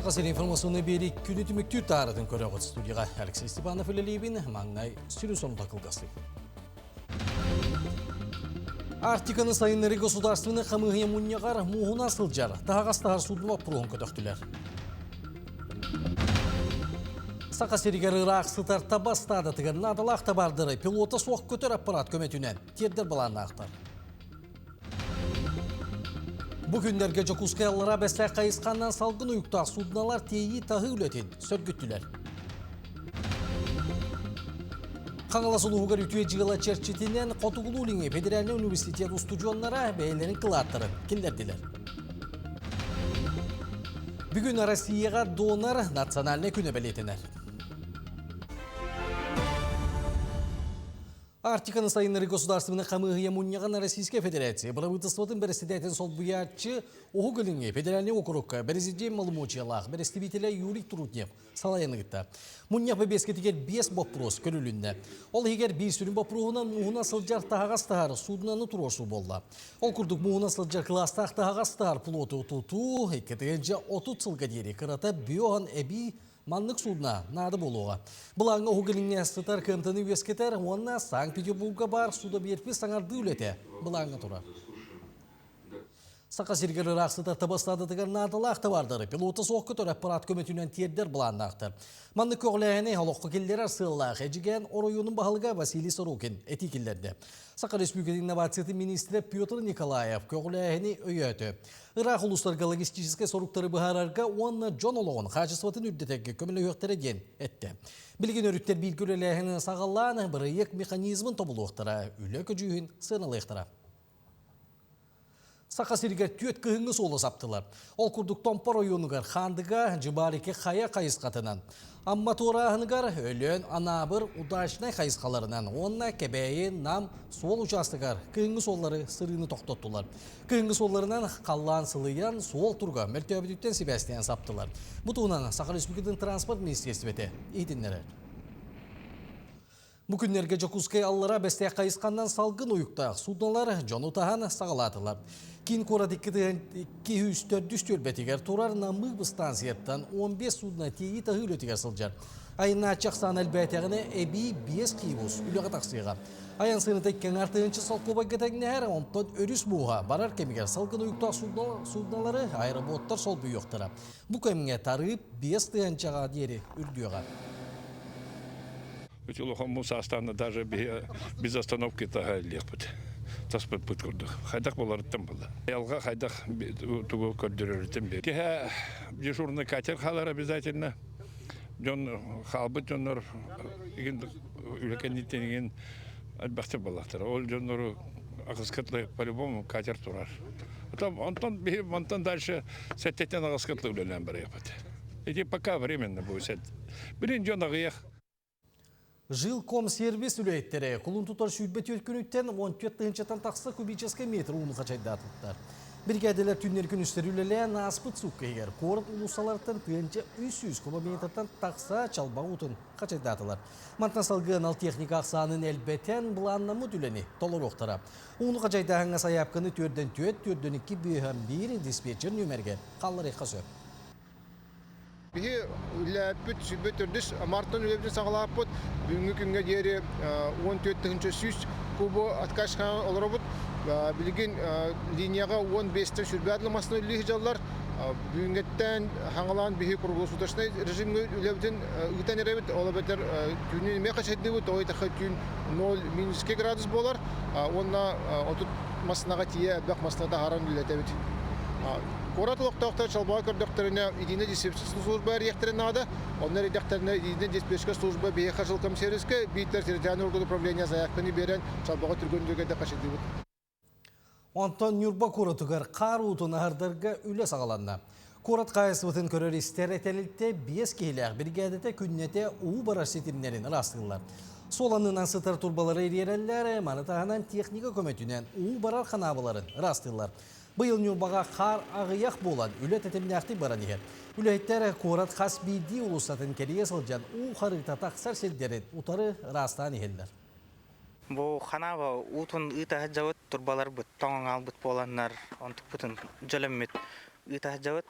Саха сирин информационнай биэрии күнү түмүктүүр таарытын көрөҕүт студияҕа Алексей Степанов үлэлиибин. Маҥнай сүрүн сонута кылгастык. Арктиканы сайыннарыы государственнай хамыыһыйа мунньаҕар мууһунан сылдьар таһаҕас таһар судно боппуруоһун көтөхтүлэр. Саха сиригэр ыраах сытар таба ыстаадатыгар наадалаах табаардары пилота суох көтөр аппарат көмөтүнэн тиэрдэр былааннаахтар. Бу күннэргэ Дьокуускай Аллараа Бэстээх хайысханан салгын уйуктаах судналар тиэйии-таһыы үлэтин сөргүттүлэр. Хаҥалас улууһугар үтүө дьыала чэрчитинэн Хотугулуу-Илиҥҥи федеральнай университет устудьуоннара бэйэлэрин кылааттарын киллэрдилэр. Бүгүн Россияҕа донор национальнай күнэ бэлиэтэнэр. Арктиканы сайыннарыы государственнай хамыыһыйа мунньаҕын Российскай Федерация бырабыыталыстыбатын бэрэссэдээтин солбуйааччы Уһук Илиҥҥи федеральнай уокурукка бэрэсидьиэн боломуочуйалаах бэрэстэбиитэлэ Юрий Трутнев салайан ыытта. Мунньах бэбиэскэтигэр биэс боппуруос көрүлүннэ. Ол иһигэр биир сүрүн боппуруоһунан мууһунан сылдьар таһаҕас таһар суудунаны туруорсуу буолла. Ол курдук мууһунан сылдьар кылаастаах таһаҕас таһар плоту тутуу 230 сылга диэри кырата биоһан эбии Маннык судно наада буолуоҕа. Былааҥҥа Уһук Илиҥҥэ сытар кыамтаны үөскэтэр уонна Санкт-Петербурга баар судоверфи саҥардыы үлэтэ былааҥҥа турар. Саха сиригэр ыраах сытар таба ыстаадатыгар наадалаах табаардары пилота суох көтөр аппарат көмөтүнэн тиэрдэр былааннаахтар. Маннык көҕүлээһини олоххо киллэрэр сыаллаах Эдьигээн оройуонун баһылыга Василий Сорокин этии киллэрдэ. Саха Республикатын инновациятын министрэ Петр Николаев көҕүлээһини өйөөтө. Ыраах улуустарга логистическай соруктары быһаарарга уонна дьон олоҕун хаачыстыбатын үрдэтэргэ көмөлөһүөхтэрэ диэн эттэ. Билигин өрүттэр бииргэ үлэлээһини саҕалаан, бырайыак механизмын тобулуохтара, үлэ көдьүүһүн сыаналыахтара. Саха сиригэр түөрт кыһыҥҥы суолу саптылар. Ол курдук Томпо оройуонугар Хаандыга, Дьыбарики хайа хайысхатынан, Амма туорааһыныгар Өлөөн, Анаабыр, Удачнай хайысхаларынан уонна Кэбээйи, Нам суол учаастагар кыһыҥҥы суоллары сырыыны тохтоттулар. Кыһыҥҥы суолларынан халлаан сылыйан, суол туруга мөлтөөбүтүттэн сибээстээн саптылар. Бу туһунан Саха Республикатын транспорт министиэристибэтэ иһитиннэрэр. Бу күннэргэ Дьокуускай аллара Бэстээх хайысханнан салгын уйуктаах суднолар дьону таһан саҕалаатылар. Киин куорат 204 түөлбэтигэр турар Намыып ыстаансыйаттан 15 судно тиэйии-таһыы үлэтигэр сылдьар. Айаннааччы ахсаана элбээтэҕинэ эбии 5 киибус үлэҕэ тахсыаҕа. Айан сыаната икки тыһыынча солкуобайга тэҥнэһэр, онтон өрүс мууһа барар кэмигэр салгын уйуктаах суднолары аэроботтар солбуйуохтара. Бу кэмҥэ тарыып 5 тыһыынчаҕа диэри үрдүөҕэ. Үч улахан муус аастаана даже без остановки таһа илиэхпит. Таспыппыт курдук. Хайдах боларыттан буолла. Ялга хайдах тугу көрдөрөрүттэн бир. Киһэ дежурный катер хаалар обязательно. Дьон хаалбыт дьоннор игин үлэ кэнниттэн игин элбэхтик буоллахтар. Ол дьоннору аҕыскатлы по-любому катер турар. Онтон биһи онтон дальше сэттэтин аҕыскатлы үлэлээн барыахпыт. Ити пока временно будет. Билин дьон аҕыйах. Жилкомсервис үлэһиттэрэ кулун тутар 24 күнүттэн 14 тыһыынчаттан тахса кубическай метр ууну хачайдаатыттар. Биригээдэлэр түүннэр күнүстэр үлэлээн ааспыт суукка иһигэр куорат уулуссаларыттан 1300 кубометртан тахса чалбах уутун хачайдаатылар. Мантан салгыы анал техника ахсаанын элбэтэн былааннаммыт үлэни толоруохтара. Ууну хачайдааһыҥҥа сайаапканы түөрдэн түөрт, түөрдэн икки быыһан биир диспетчер нүөмэргэ хаалларыахха сөп. Биһи үлэлээппит сүүрбэ төрдүс мартан үлэбитин саҕалааппыт. Бүгүҥҥү күҥҥэ диэри 14 тыһыынча 100 кубу откачкаҕа олоробут. Билигин линияҕа 15-тэн сүүрбэ адлы массыына үлэлии сылдьаллар. Бүгүҥҥэттэн хаҥалаан биһи круглосуточнай режимҥэ үлэбитин ыытан эрэбит. Ол эбэтэр түүнүн эмиэ хачайдыыбыт, тоҕо диэтэххэ түүн 0 минус градус буолар. Уонна 30 массыынаҕа тиийэ элбэх массыына таһааран үлэлэтэбит. Куорат олохтоохторо чалбаҕа көрдөхтөрүнэ, единая диспетчерская служба эрийэхтэрин наада. Онно эрийдэхтэринэ, единая диспетчерская служба биһиэхэ жилкомсервиска биитэр территориальный орган управления заявканы биэрэн, чалбаҕа түргэн түргэнник хачайдыыбыт. Онтон Ньурба куоратыгар хаар уутун аһардарга үлэ саҕаланна. Куорат хаһаайыстыбатын көрөр-истэр тэрилтэ биэс киһилээх биригээдэтэ күннэтэ уу барар ситимнэрин ыраастыыллар. Суоланынан сытар турбалары ириэрэллэр, маны таһынан техника көмөтүнэн уу барар ханаабаларын ыраастыыллар. Быйыл Ньурбаҕа хаар аҕыйах буолан, үлэ тэтимнээхтик баран иһэр. Үлэһиттэр куорат хас биирдии уулуссатын кэрийэ сылдьан уу харыыта тахсар сирдэрин утары ыраастаан иһэллэр. Бу ханааба уутун ыыта сылдьабыт, турбаларбыт тоҥон хаалбыт буоланнар, онтукпутун дьөлөммүт ыыта сылдьабыт.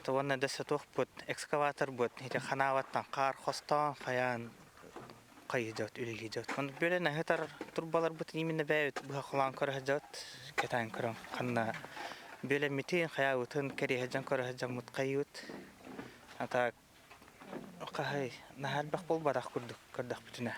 Уонна дөссө туохпут, экскаваторбут ити ханаабаттан хаар хостоон хайаан хайыдьабыт, үлэлиидьабыт. Онно бүөлэн аһытар турбаларбытын именно бэйэбит быһа холоон көрө сылдьабыт, кэтээн көрөн ханна бүөлэммитин, хайаабытын кэриэһэ дьон көрө сылдьаммыт хайыыбыт. А так хаһай наһаа элбэх буолбатах курдук көрдөхпүтүнэ.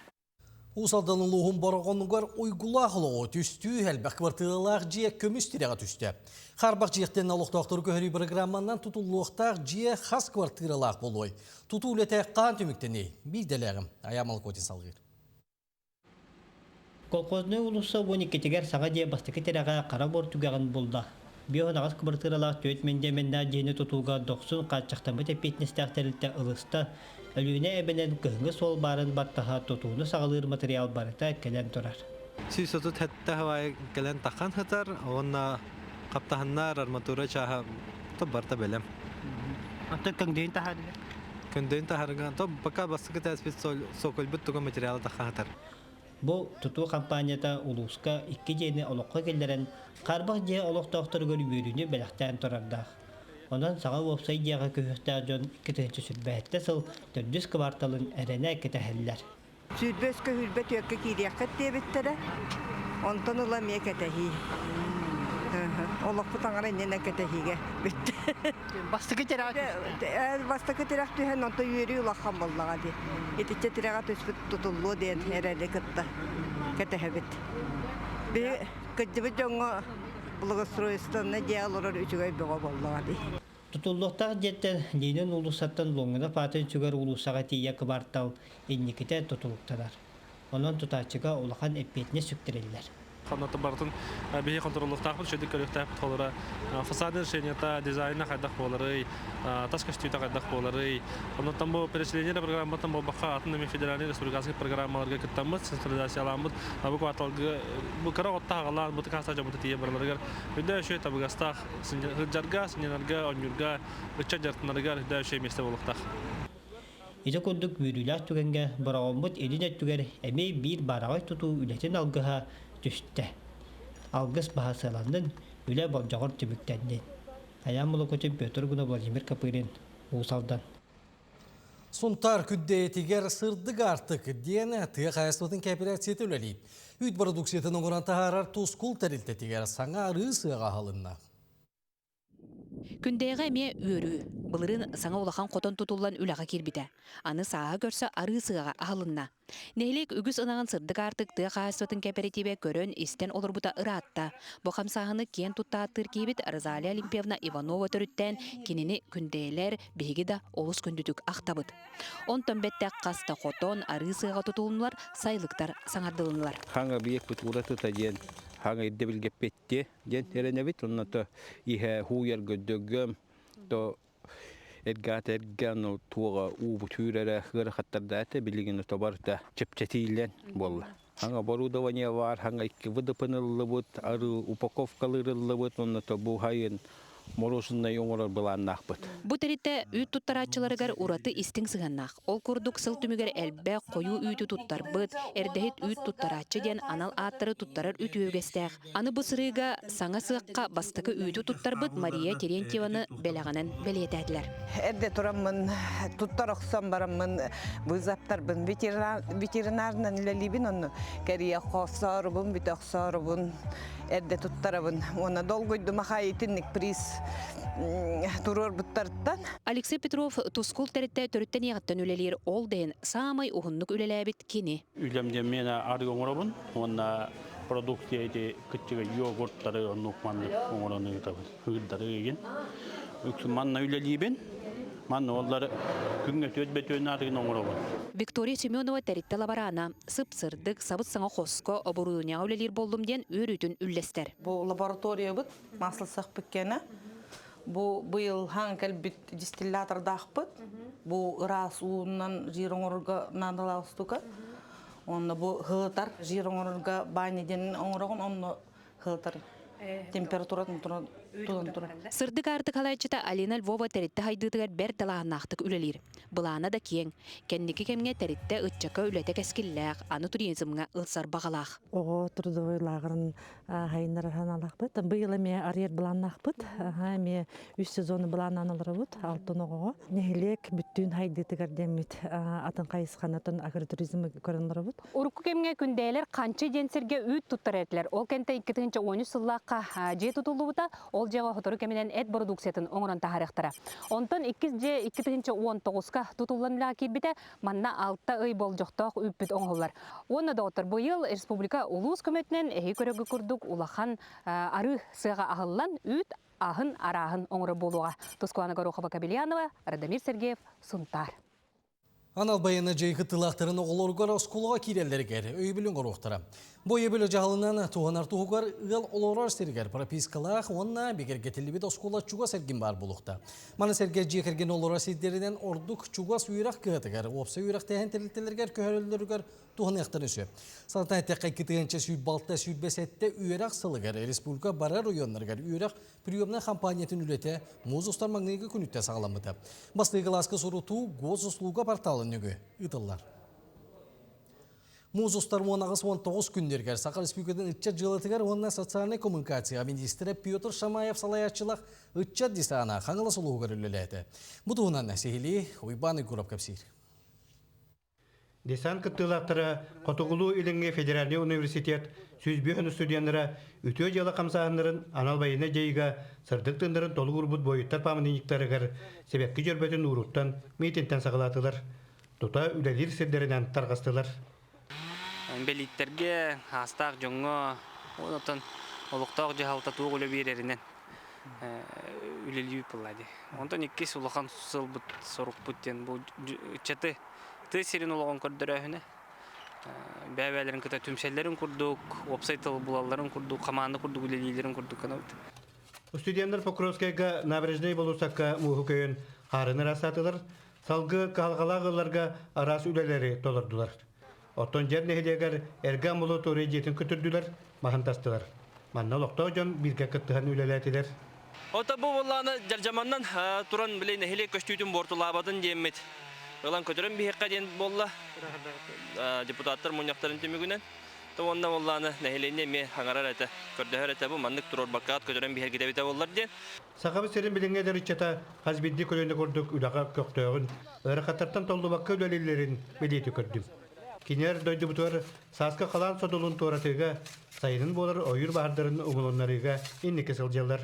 Уус Алдан улууһун Бороҕонугар уйгулаах олоҕу түстүү элбэх квартиралаах дьиэ көмүс тирэҕэ түстэ. Хаарбах дьиэттэн олохтоохтору көһөрүү бырагырааманан тутуллуохтаах дьиэ хас квартиралаах буолуой? Тутуу үлэтэ хаан түмүктэний? Биирдэлээҕим Айаа Малкотин салгыыр. Колхознай уулусса 12-тигэр саҥа дьиэ бастакы тирэҕэ хара буор түгэҕин булла. 58 кыбартыыралаах түөрт мэндиэмэннээх дьиэни тутууга дохсун хааччахтаммыт эппиэтинэстээх тэрилтэ ылыста. Өлүөнэ эбэнэн кыһыҥҥы суол баарын баттаһа тутууну саҕалыыр матырыйаал барыта кэлэн турар. 137 хавайы кэлэн тахан сытар уонна хаптаһыннар арматура чааһа то барыта бэлэм. Оттон көҥдөйүн таһаарыга? Көҥдөйүн таһаарыга то пока бастакы тээспит сокольбут туга материалы тахан сытар. Бу тутуу хампаанньата улууска икки дьиэни олоххо киллэрэн, хаарбах дьиэ олохтоохторугар үөрүүнү бэлэхтээн турардаах. Онон саҥа уопсай дьиэҕэ көһүөхтээх дьон 2027 сыл төрдүс кыбаарталын эрэнэ кэтэһэллэр. Сүүрбэ үскэ сүүрбэ түөркэ киириэххит диэбиттэрэ. Онтон ыла эмиэ кэтэһии. Олохпут аҥара иннинэ кэтэһиигэ бүттэ. Бастакы тирэх Бастакы тирэх түһэн, онто үөрүү улахан буоллаҕа дии. Итиччэ тирэҕэ түспүт тутуллуо диэн эрэли кытта кэтэһэбит. Биһи кырдьыбыт дьоҥҥо благоустройствоны дьиэ олорор үчүгэй бөҕө буоллаҕа дии. Тутуллуохтаах дьиэттэн Ленин уулуссаттан Лонгинов аатын сүгэр уулуссаҕа тиийэ кыбаартал инникитэ тутулуктанар. Онон тутааччыга улахан эппиэтинэс сүктэриллэр. Ханната барытын биһи контроллуохтаахпыт, үчүгэйдик көрүөхтээхпит холобура фасадын решениета, дизайна хайдах буоларый, тас көстүүтэ хайдах буоларый. Оннуттан бу переселение программаттан буолбакка атын эми федеральный республиканский программаларга кыттаммыт, централизацияламмыт бу кварталга бу кыра отта аҕалаан бу тыкаастаах дьоммуту тиийэ бараларыгар үрдэ үчүгэй табыгастаах сылдьарга, сынньанарга, оонньуурга, ыччат дьарыктанарыгар үрдэ үчүгэй миэстэ буолуохтаах. Ити курдук үөрүүлээх түгэҥҥэ Бороҕоммут илин өттүгэр эмиэ биир баараҕай тутуу үлэтин алгыһа түстэ. Алгыс баһа сыаланнын, үлэ болдьоҕор түмүктэннин. Айаан Молокутин, Петр Гунов, Владимир Копырин, Уус Алдан. Сунтаар күддэйэтигэр сырдык аартык диэн тыа хаһаайыстыбатын кээпэрээссийэтэ үлэлиир. Үүт бородууксуйатын оҥорон таһаарар Тускул тэрилтэтигэр саҥа арыы сыаҕа аһылынна. Күндэйэҕэ эмиэ үөрүү. Былырыын саҥа улахан хотон тутуллан үлэҕэ киирбитэ. Аны сааһы көрсө арыы сыаҕа аһылынна. Нэһилиэк үгүс ынаҕын сырдык аартык тыа хаһаайыстыбатын кээпэрэтиибэ көрөн-истэн олорбута ыраатта. Бу хамсааһыны киэн тутта ааттыыр киһибит Розалия Олимпиевна Иванова төрүттээн кинини күндэйэлэр биһиги да олус күндүтүк ахтабыт. Онтон бэттэх хас да хотон, арыы сыаҕа тутулуннулар, сайылыктар саҥардылыннылар. Хаҥа объекпыт уратыта диэн хаҥа ирдэбилгэ эппиэттиэ диэн эрэнэбит. Онно то иһэ һууйарга дөгөм, то эргаат эргэ ну туоҕа уубут үүрэрэ ыарахаттарда этэ билигин тобарта чэпчэтиилэн буолла. Хаҥа оборудование бар, хаҥа икки выдыпыныллыбыт, арыы упаковкалырыллыбыт, онно то бу хайын мороженое оҥорор былааннаахпыт. Бу тэрилтэ үүт туттарааччыларыгар ураты истиҥ сыһыаннаах. Ол курдук сыл түмүгэр элбэх хойуу үүтү туттарбыт, эрдэһит үүт туттарааччы диэн анал ааттары туттарар үтүө үгэстээх. Аны бу сырыыга саҥа сыахха бастакы үүтү туттарбыт Мария Терентьеваны бэлэҕинэн бэлиэтээтилэр. Эрдэ тураммын, туттар охсон бараммын вызовтарбын ветеринарынан үлэлиибин, онно кэрийэ хоссоорубун, бүтэ охсоорубун эрдэ туттарабын. Уонна долгуйдум ахай итинник приз туруорбуттарыттан. Алексей Петров Тускул тэрилтэ төрүттэн иэҕиттэн үлэлиир, ол да иһин саамай уһуннук үлэлээбит кини. Үлэм диэн миэнэ арыы оҥоробун уонна продукция ити кыччыгы йогурттары оннук маннык оҥорон ыытабын ыырдары ыйын үксүн манна үлэлиибин манна оллар күҥҥэ түөрт бөтүөн арыгын оҥоробун Виктория Семенова тэрилтэ лабораана сып-сырдык, сабыс-саҥа хоско оборудованиеҕа үлэлиир буоллум диэн үөрүүтүн үллэстэр. Бу лабораториябыт масласахпыт кэнэ бу быйыл хаҥ кэлбит дистиллатордаахпыт. Бу ыраас уунан жир оҥорорго наадалаах устука. Онно бу һылытар жир оҥорорго баня диэн оҥороҕун, онно һылытар температуратын туран. тутан турар. Сырдык аартык халайчыта Алина Львова тэрилтэ хайдыытыгар бэрт далааһыннаахтык үлэлиир. Былаана да киэҥ. Кэнники кэмҥэ тэрилтэ ыччакка үлэтэ кэскиллээх, аны туризмҥа ылсар баҕалаах. Оҕо трудовой лааҕырын хайыннарар санаалаахпыт. Быйыл эмиэ арыйар былааннаахпыт. Эмиэ үс сезону былааннаан олоробут алтын оҕоҕо. Нэһилиэк бүттүүн хайдыытыгар диэммит атын хайысханатын агротуризмы көрөн олоробут. Урукку кэмҥэ күндээлэр Ханчы диэн сиргэ үүт туттар этилэр. Ол кэнтэ 2013 сыллаахха дьиэ тутуллубута. Ол дьиэҕэ сотору кэминэн эт бородууксуйатын оҥорон таһаарыахтара. Онтон иккис дьиэ 2019-ка тутуллан үлэҕэ киирбитэ. Манна алта ый болдьохтоох үүппүт оҥоһуллар. Уонна доҕоттор, быйыл республика улуус көмөтүнэн эһи көрөргө курдук улахан арыы сыаҕа аһыллан үүт аһын арааһын оҥорор буолуоҕа. Тускулана Горохова-Кабельянова, Радомир Сергеев, Сунтаар. Анал байыаннай дьайыы кыттыылаахтарын оҕолоругар оскуолаҕа киирэллэригэр өйөбүлүн оҥоруохтара. Бу өйөбүл дьаһалынан туһанар туһугар ыал олорор сиригэр пропискалаах уонна бигэргэтиллибит оскуола чугас эргин баар буолуохта. Маны сэргэ дьиэ кэргэн олорор сирдэринэн ордук чугас үөрэх кыһатыгар, уопсай үөрэхтээһин тэрилтэлэригэр көһөрөллөрүгэр туһаныахтарын сөп. Санатан эттэххэ, 2026-27 үөрэх сылыгар республика бары оройуоннарыгар үөрэх приемнай хампаанньатын үлэтэ муус устар маҥнайгы күнүттэн саҕаламмыта. Бастакы кылааска сурутуу госуслуга порталын нөҥүө ыытыллар. Муус устар 18-19 күннэригэр Саха Республикатын ыччат дьыалатыгар уонна социальнай коммуникация министрэ Петр Шамаев салайааччылаах ыччат десана Хаҥалас улууһугар үлэлээтэ. Бу туһунан сиһилии Уйбаан Егоров кэпсиир. Десант кыттыылаахтара Хотугулуу-Илиҥҥи федеральнай университет 105 студеннара үтүө дьыала хамсааһыннарын анал байыаннай дьайыыга сырдык тыыннарын толук уурбут буойуттар пааматынньыктарыгар сибэкки дьөрбөтүн ууруттан миитинтэн саҕалаатылар. Тута үлэлиир сирдэринэн тарҕастылар. Инбэлииттэргэ, аастаах дьоҥҥо, онтон олохтоох дьаһалта туох үлэ биэрэринэн үлэлиибит буолла дии. Онтон иккис улахан сылбыт сорукпут диэн бу ыччаты тыа сирин олоҕун көрдөрөөһүнэ бэйэ-бэйэлэрин кытта түмсэллэрин курдук, уопсай тыл булалларын курдук, хамаанда курдук үлэлииллэрин курдук гынабыт. Студеннар Покровскайга набережнай болуоссакка мууһу көйөн хаарыны ыраастаатылар, салгыы кыһалҕалаах ыалларга араас үлэлэри толордулар. Оттон дьэр нэһилиэгэр эргэ амбулатория дьиэтин көтүрдүлэр, маһын тастылар. Манна олохтоох дьон бииргэ кыттыһан үлэлээтилэр. Ото бу буоллаҕына дьардьаманнан туран били нэһилиэк көстүүтүн буортулаабатын диэммит ылан көтөрөн биһиэххэ диэн буолла депутаттар мунньахтарын түмүгүнэн. То уонна буоллаҕына нэһилиэнньэ эмиэ хаҥарар этэ, көрдөһөр этэ бу маннык туруорбаккаҕыт көтөрөн биһэргитэбитэ буоллар диэн. Сахабыт сирин билиҥҥи эдэр ыччата хас биирдии көлүөнэ курдук үлэҕэ көхтөөҕүн, ыарахаттартан толлубакка үлэлииллэрин бэлиэтии көрдүм. Кинилэр дойдубутугар сааскы халаан содулун туоратыыга, сайынын буолар ойуур баһаардарын умулуннарыыга инники сылдьаллар.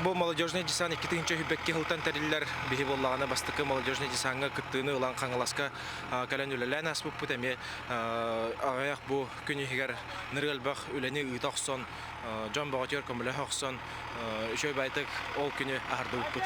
Бу молодежный десант 2022 сылтан тэриллэр. Биһи буоллаҕына бастакы молодежный десаҥҥа кыттыыны ылан Хаҥаласка кэлэн үлэлээн ааспыппыт эмиэ аҕыйах бу күн иһигэр нырыы элбэх үлэни ыыта охсон, дьон бөҕөтүгэр көмөлөһө охсон, үчүгэй байтык ол күнү аһардыбыппыт.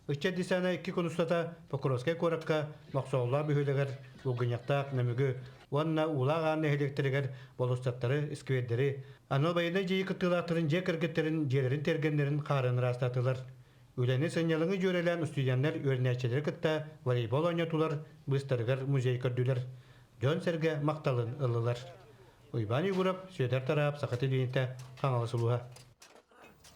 Ыччат десана икки күн устата Покровскай куоракка Мохсоҕоллоох бөһүөлэгэр Булгунньахтаах Нөмүгү уонна Уулаах Аан нэһилиэктэригэр болуоссаттары, сквердэри, анал байыаннай дьайыы кыттыылаахтарын дьиэ кэргэттэрин дьиэлэрин тиэргэннэрин хаарын ыраастаатылар. Үлэни сынньалаҥы дьүөрэлээн устудьуоннар үөрэнээччилэри кытта волейбол оонньотулар, быыстарыгар музей көрдүлэр. Дьон-сэргэ махталын ыллылар. Уйбаан Егоров, Сүөдэр Тараап, Саха телевидениетэ, Хаҥалас улууһа.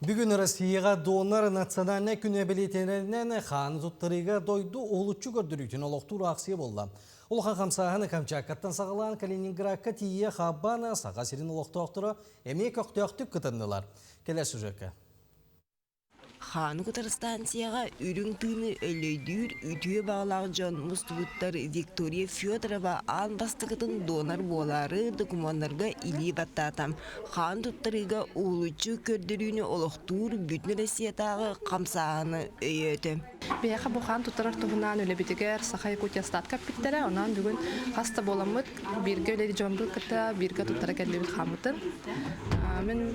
Бүгүн Россияҕа донор национальнай күнэ бэлиэтэнэринэн хааны туттарыыга дойду уһулуччу көрдөрүүтүн олохтуур аахсыйа буолла. Улахан хамсааһыны Камчаткаттан саҕалаан Калининградка тиийэ Хаббана Саха сирин олохтоохторо эмиэ көхтөөхтүк кытыннылар. Кэлэр сюжекка. Хааны кутар станцияҕа үрүҥ тыыны өллөйдүүр үтүө баҕалаах дьон мустубуттар Виктория Федорова аан бастакытын донор буолаары докумуоннарга илии баттаата. Хаан туттарыыга уһулуччу көрдөрүүнү олохтуур Бүтүн Россиятааҕы хамсааһыны өйөөтө. Биһиэхэ бу хаан туттарар туһунан үлэбитигэр Саха Якутия статка эппиттэрэ. Онон бүгүн хас да буоламмыт бииргэ үлэлиир дьоммут кытта бииргэ туттара кэллибит хааммытын. Мин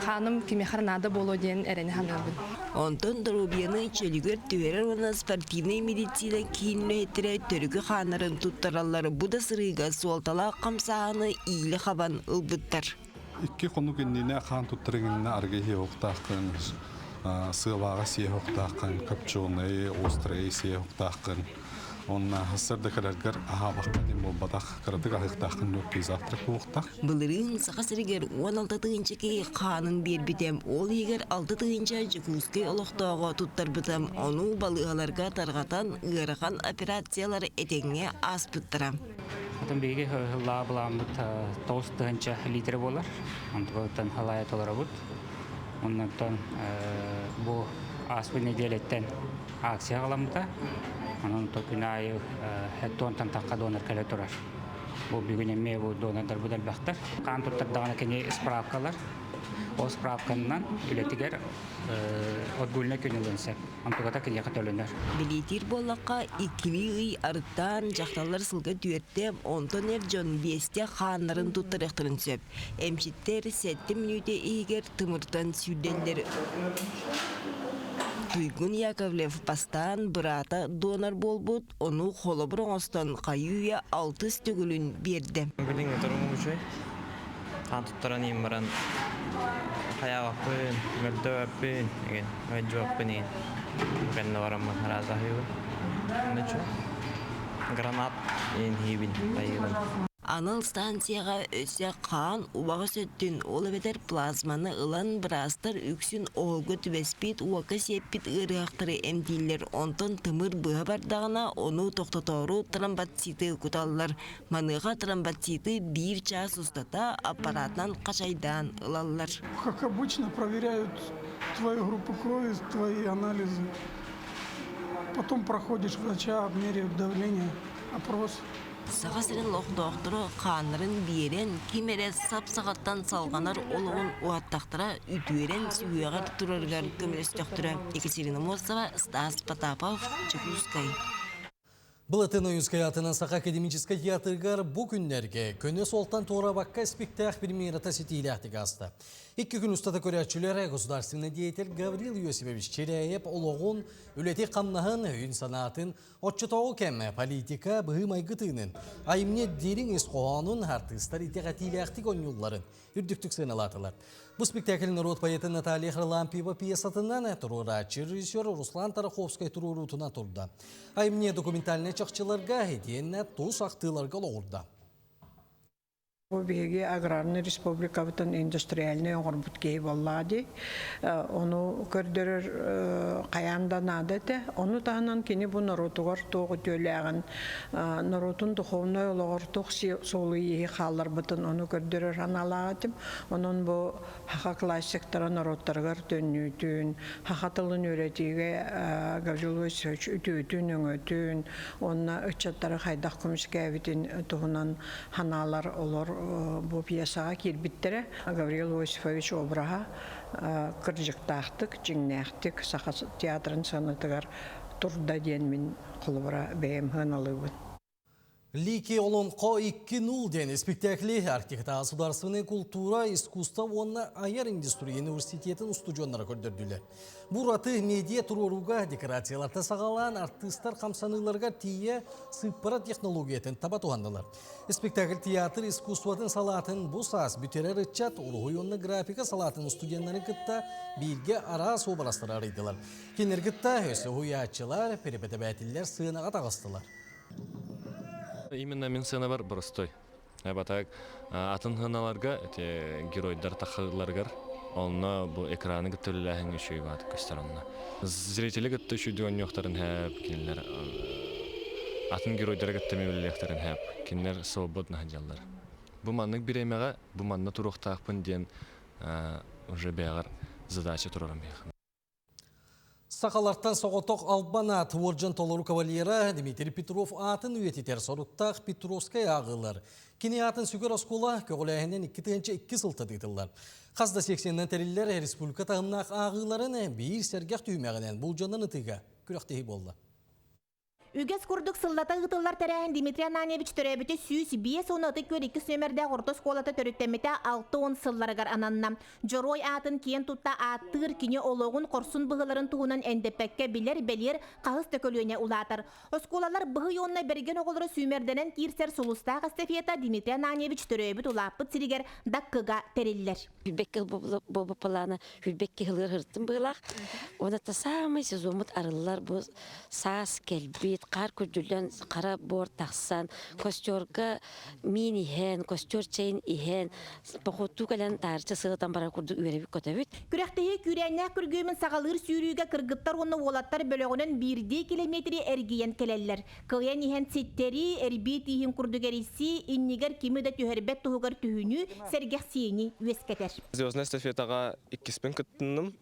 хааным кимиэхэ эрэ наада буолуо диэн эрэнэ саныыбын. Онтон доруобуйаны чөлүгэр түһэрэр уонна спортивнай медицина киин үлэһиттэрэ төрүкү хааннарын туттараллар бу да сырыыга суолталаах хамсааһыны иилэ хабан ылбыттар. Икки хонук иннинэ хаан туттар иҥиннэ арыгы иһиэхтааххын, сыалааҕы сиэхтааххын, копченый, острый сиэхтааххын. Онна сарда кэлэргэр аһаабакка диэн буолбатах, кыратык аһыахтааххын легкий завтрак буолуохтаах. Былырыын Саха сиригэр 16 тыһыынча киһи хаанын биэрбитэ, ол иһигэр 6 тыһыынча Дьокуускай олохтооҕо туттарбыта. Ону балыыһаларга тарҕатан ыарахан операциялар этэҥҥэ ааспыттара. Отон биһиги ыһыллаа былааммыт 9 тыһыынча литр буолар. Онтон халаайа толоробут. Оннуттан бу ааспыт нэдиэлэттэн акция аҕаламмыта. Онон күн аайы тонтан тахха донор кэлэ турар. Бу бүгүн эмиэ бу донордарбыт элбэхтэр. Хаан туттардаҕына кини справкалар. Ол справканан үлэтигэр отгульнай күн ылыан сөп. Онтугата киниэхэ төлөнөр. Бэлиэтиир буоллахха, иккилии ый арыттаан дьахталлар сылга түөртэ, онтон эр дьон биэстэ хааннарын туттарыахтарын сөп. Эмчиттэр сэттэ мүнүүтэ иһигэр тымыртан сүүрдэллэр. Туйгун Яковлев бастаан быраата донор буолбут, ону холобур оҥостон хайыы-үйэ алтыс төгүлүн биэрдэ. Билиҥҥи туругум үчүгэй. Хаан туттаран иһин баран хайаабаппын, мөлтөөбөппүн, эгин, мөлдьүбэппин игин. Кэннэ бараммын араас аһыыбын. Үчүгэй. Гранат иин хиибин, хайыыбын. Анал станцияҕа өссө хаан убаҕас өттүн, ол эбэтэр плазманы ылан быраастар үксүн оһолго түбэспит, уокка сиэппит ыарыһахтары эмтииллэр. Онтон тымыр быһа бардаҕына, ону тохтотоору тромбоциты куталлар. Маныаха тромбоциты биир чаас устата аппаратынан хачайдаан ылаллар. Как обычно, проверяют твою группу крови, твои анализы. Потом проходишь врача, меряют давление, опрос. Саха сирин олохтоохторо хааннарын биэрэн, ким эрэ сап-саҕаттан салҕанар олоҕун уһаттахтара үтүөрэн сүһүөҕэр турарыгар көмөлөстөхтөрө. Екатерина Морсова, Стас Потапов, Дьокуускай. Былатын Ойуунскай атынан Саха академическай театрыгар бу күннэргэ көнө суолтан туорабакка испиктээк премьерата ситиилээхтик ааста. Икки күн устата көрөөччүлэр государственный деятель Гаврил Иосифович Чиряев олоҕун, үлэти-хамнаһын, өйүн-санаатын, оччотооҕу кэм политика быһыы-майгы тыынын, айымньы дириҥ ис хоһоонун артыыстар итэҕэтиилээхтик оонньуулларын үрдүктүк сыаналаатылар. Бу спектакль норуот поэта Наталья Харлампьева пьесатынан туруорааччы режиссер Руслан Тараховскай туруоруутунан турда. Айымньы документальнай чахчыларга итиэннэ тус ахтыыларга олоҕурда. Бу биһиги аграрнай республикабытын индустриальнай оҥорбут киһи буоллаҕа дии. Ону көрдөрөр хайаан да наада этэ. Ону таһынан кини бу норуотугар туох үтүөлээҕин, норуотун духовнай олоҕор туох суолу-ииһи хаалларбытын ону көрдөрөр санаалаах этим. Онон бу саха классиктара норуоттарыгар төннүүтүн, саха тылын үөрэтиигэ Гаврил Васильевич үтүөтүн, өҥөтүн, уонна ыччаттары хайдах көмүскээбитин туһунан ханаалар олор бу пьесаҕа киирбиттэрэ. Гаврил Иосифович обраһа кырдьыктаахтык, дьиҥнээхтик Саха театрын сыанатыгар турда диэн мин холобура бэйэм сыаналыыбын. Лики Олонхо 2-0 диэн испиктээкли Арктикатааҕы государственная культура, искусство уонна айар индустрия университетын устудьуоннара көрдөрдүлэр. Бу ураты медиа туруорууга декорацияларта саҕалаан артыыстар хамсаныыларыгар тиийэ сыыппара технологиятын таба туһаннылар. Спектакль театр искусствотын салаатын бу саас бүтэрэр ыччат уруһуй уонна графика салаатын студеннарын кытта бииргэ араас уобарастары арыйдылар. Кинилэр кытта өссө уһуйааччылар, преподавателлэр сыанаҕа таҕыстылар. Именно мин сыанабар простой. Батак атын сыаналарга эти геройдар тахалларыгар онно бу экраны кытта үлэлээһин үчүгэй баатык көстөр онно. Зрители кытта үчүгэй оонньуохтарын хэп, кинилэр атын геройдары кытта эмиэ үлэлиэхтэрин хэп, кинилэр свободно сылдьаллар. Бу маннык бириэмэҕэ бу манна туруохтаахпын диэн уже бэйэҕэр задача турарым биһиэхэ. Сахалартан соҕотох албан аат уордьан толору кавалера Дмитрий Петров аатын үйэтитэр соруктаах Петровскай ааҕыылар. Кини аатын сүгэр оскуола көҕүлээһинэн 2002 сылта ыытыллар. Хас да секциянан тэриллэр республика таһымнаах ааҕыыларын биир сэргэх түһүмэҕинэн булдьанан ытыыга күрэхтэһии буолла. Үгэс курдук сыллата ыытыллар тэрээһин Дмитрий Ананьевич төрөөбүтэ 105 ытык күөл иккис нүөмэрдээх орто оскуолата төрүттэммитэ 60 сылларыгар ананна. Дьоруой аатын киэн тутта ааттыыр кини олоҕун хорсун быһыыларын туһунан эндэппэккэ билэр бэлиэр хаһыс да көлүөнэ улаатар. Оскуолалар быһый уонна бэргэн оҕолоро сүүмэрдэнэн киирсэр сулустаах эстафета Дмитрий Ананьевич төрөөбүт улааппыт сиригэр Даккыга тэриллэр. Хүлбэккэ буолбуппалаана хүлбэккэ хылыар хырыттым быһылаах. Уонна та самый сезоммут арыллар бу саас кэлбит. Хаар күрдьүллэн хара буор тахсан, костерга миин иһэн, костер чэйин иһэн, походтуу кэлэн таарычча сыатан барар курдук үөрэбит-көтөбүт. Күрэхтэһии күүрээннээх күргүөмүн саҕалыыр сүүрүүгэ кыргыттар уонна уолаттар бөлөҕүнэн биирдии километри эргийэн кэлэллэр. Кылыйан иһэн ситтэрии, эрбии тииһин курдук эрийсии, иннигэр кими да түһэрбэт туһугар түһүнүү, сэргэхсийиини үөскэтэр. Звездная эстафетаҕа иккиспин кыттынным.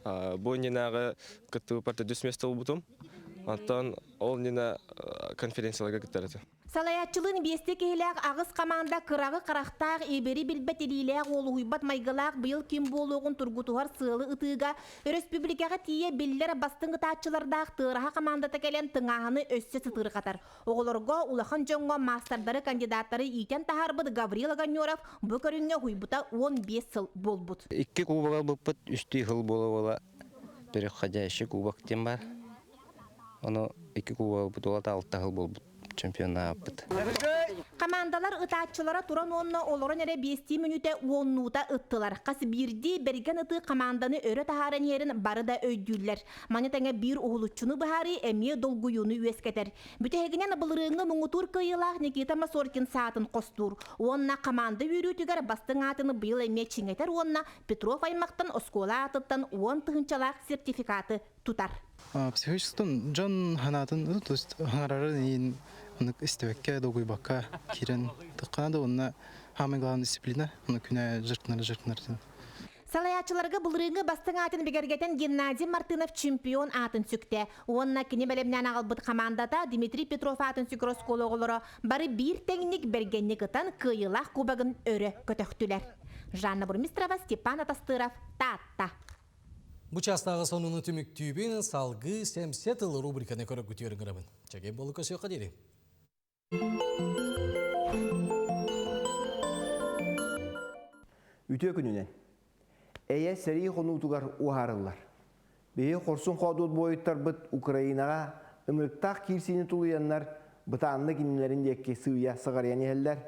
Бу иннинээҕи кыттыбыппар төрдүс миэстэ ылбытым. Оттон ол иннинэ конференцияларга кыттар этим. Салайааччылыын биэстии киһилээх аҕыс хамаанда кыраҕы харахтаах, ибири билбэт илиилээх, уолуһуйбат майгылаах быйыл ким буолуоҕун тургутуһар сыалы ытыыга өрөспүүбүлүкэҕэ тиийэ биллэр бастыҥ ытааччылардаах Тыараһа хамаандата кэлэн тыҥааһыны өссө сытыырҕатар. Оҕолорго, улахан дьоҥҥо маастардары, кандидаттары иитэн таһаарбыт Гаврил Огонеров бу көрүҥҥэ уһуйбута 15 сыл буолбут. Икки кубок ылбыппыт үстүү сыл буола-буола переходящий кубок диэн баар. Ону икки кубок ылбыт уолата алта сыл буолбут чемпионнаабыппыт. Хамаандалар ытааччылара туран уонна олорон эрэ биэстии мүнүүтэ уоннуута ыттылар. Хас биирдии бэргэн ытыы хамаанданы өрө таһааран иһэрин бары да өйдүүллэр. Маны тэҥэ биир уһулуччуну быһаарыы эмиэ долгуйууну үөскэтэр. Бүтэһигинэн былырыыҥҥы муҥутуур кыайыылаах Никита Масоркин саатын хостуур уонна хамаанда үөрүүтүгэр бастыҥ аатын быйыл эмиэ чиҥэтэр уонна Петров аймахтан оскуола аатыттан уон тыһыынчалаах сертификаты тутар. Психологически дьон санаатын, то есть хаҥарарын иин оннук истибэккэ, долгуйбакка киирэн тыккана да уонна самый главный дисциплина, ону күнэ жыртынар жыртынар диэн. Салайааччыларга былырыыҥҥы бастыҥ аатын бигэргэтэн Геннадий Мартынов чемпион аатын сүктэ. Уонна кини бэлэмнээн аҕалбыт хамаандата Дмитрий Петров аатын сүгэр оскуола оҕолоро бары биир тэҥник бэргэнник ытан кыайыылаах кубогын өрө көтөхтүлэр. Жанна Бурмистрова, Степан Атастыров, Таатта. Бу чаастааҕы сонуну түмүктүүбүн, салгыы сэмсэ тыл рубриканы көрөргүтүгэр ыҥырабын. Чэгэй буолу көсүөххэ диэри. Үтүө күнүнэн. Эйэ сэрии хонуутугар уһаарыллар. Биһи хорсун хоодуот буойуттарбыт Украинаҕа ынырыктаах киирсиини тулуйаннар бытааннык иннилэрин диэки сыыйа сыҕарыйан иһэллэр.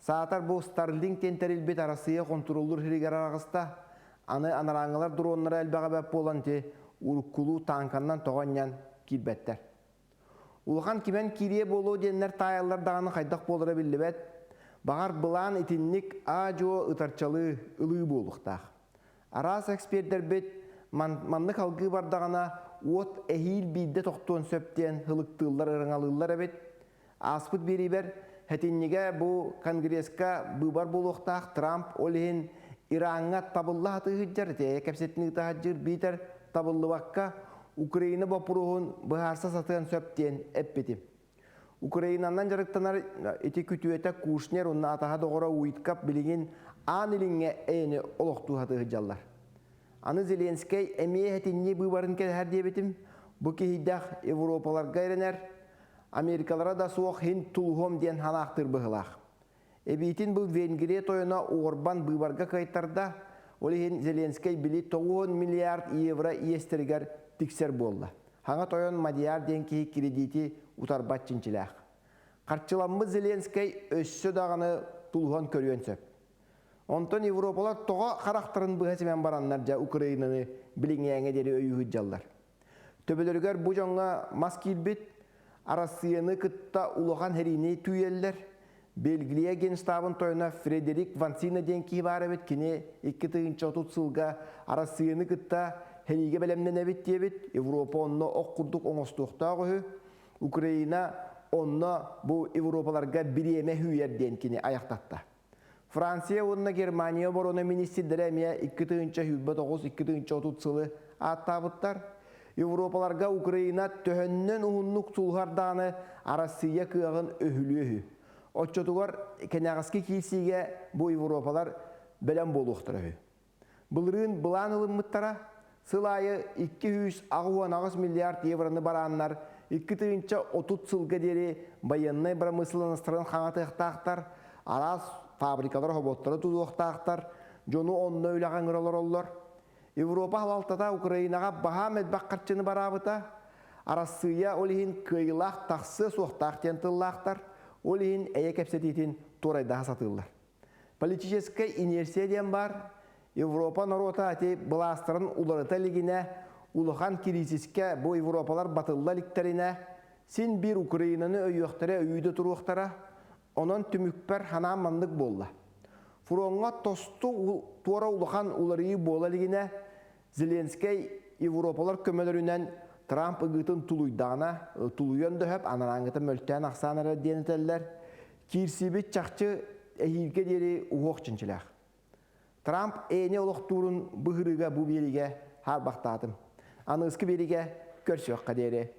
Саатар бу Старлинг диэн тэрилбит Арассыыйа хонтуруоллуур сиригэр араҕыста. Аны анарааҥҥылар дроннара элбэҕэ бэрт буолан ити уруккулуу тааҥканнан тоҕо анньан киирбэттэр. Улахан кимэн киириэ буолуо диэннэр таайаллар даҕаны хайдах буолара биллибэт. Баҕар былаан итинник аа-дьуо ытарчалыы ылыы буолуохтаах. Араас экспердэрбит маннык алгыы бардаҕына уот эһиил биирдэ тохтуон сөп диэн һылыктыыллар ырыҥалыыллар эбит. Ааспыт биэриибэр Хэтинньигэ бу Конгресска быыбар буолуохтаах Трамп ол иһин Ираҥҥа табылла сатыы сылдьар, итиэйэ кэпсэтиини ыыта сылдьар биитэр табыллыбакка Украина боппуруоһун быһаарса сатыан сөп диэн эппитим. Украинанан дьарыктанар ити күтүөтэ Кушнер уонна атаһа доҕоро Уиткап билигин Аан Илиҥҥэ эйэни олохтуу сатыы сылдьаллар. Аны Зеленскэй эмиэ этинньи быыбарын кэтэһэр диэбитим. Бу киһийдэх Европаларга эрэнэр, Америкалара да суох иһин тулуһуом диэн ханаахтыыр быһыылаах. Эбиитин бу Венгрия тойоно Орбан быыбарга кыайтарда, ол иһин Зеленскэй били 90 миллиард евро иэстэригэр тиксэр буолла. Хаҥа тойон Мадияр диэн киһи кредити утарбат чинчилээх. Харчыламмыт Зеленскэй өссө даҕаны тулуһан көрүөн сөп. Онтон Европалар тоҕо харахтарын быһа симэн бараннар дьэ Украинаны билиҥҥээҥҥэ диэри өйүү сылдьаллар. Төбөлөрүгэр бу дьоҥҥо мас киирбит, Арассыыйаны кытта улахан сэриини түүйэллэр. Бельгия генштабын тойоно Фредерик Вансина диэн киһи баар эбит. Кини 2030 сылга Арассыыйаны кытта сэриигэ бэлэмнэнэбит диэбит. Европа онно ох курдук оҥостуохтаах үһү. Украина онно бу Европаларга бириэмэ үүйэр диэн кини айахтатта. Франция уонна Германия оборона министрдэрэ эмиэ 2029-2030 сылы ааттаабыттар. Европаларга Украина төһөннөн уһуннук сулуһар даҕаны Арассыыйа кыаҕын өһүлүө үһү. Оччотугар кэнэҕэски киирсиигэ бу Европалар бэлэм буолуохтара үһү. Былырыын былаан ылыммыттара, сыл аайы 288 миллиард евроны барааннар 2030 сылга диэри байыаннай бырамыысыланастарын хаҥатыахтаахтар, араас фабрикалар, собуоттары тутуохтаахтар, дьону онно үлэҕэ ыҥыра олороллор. Европа салалтата Украинаҕа баһаам элбэх харчыны бараабыта, Арассыыйа ол иһин кыайыылаах тахсыа суохтаах диэн тыллаахтар, ол иһин эйэ кэпсэтиитин туорайдаһа сатыыллар. Политическай инерция диэн баар. Европа норуота ити былаастарын уларыта илигинэ, улахан кириисискэ бу Европалар батылла иликтэринэ, Син биир Украинаны өйүөхтэрэ өйүүдэ туруохтара, онон түмүкпэр ханаан маннык буолла. Фроҥҥа тосту туора улахан уларыйыы буола илигинэ, Зеленскэй Европалар көмөлөрүнэн Трамп ыгыытын тулуйдаҕына, тулуйан да сөп, анарааҥҥыта мөлтөөн ахсаан эрэр диэн этэллэр. Киирсиибит чахчы эһиилгэ диэри уһуох чинчилээх. Трамп ээни олохтуурун быһырыыга бу биэриигэ хаарбахтаатым. Аныгыскы биэриигэ көрсүөххэ диэри.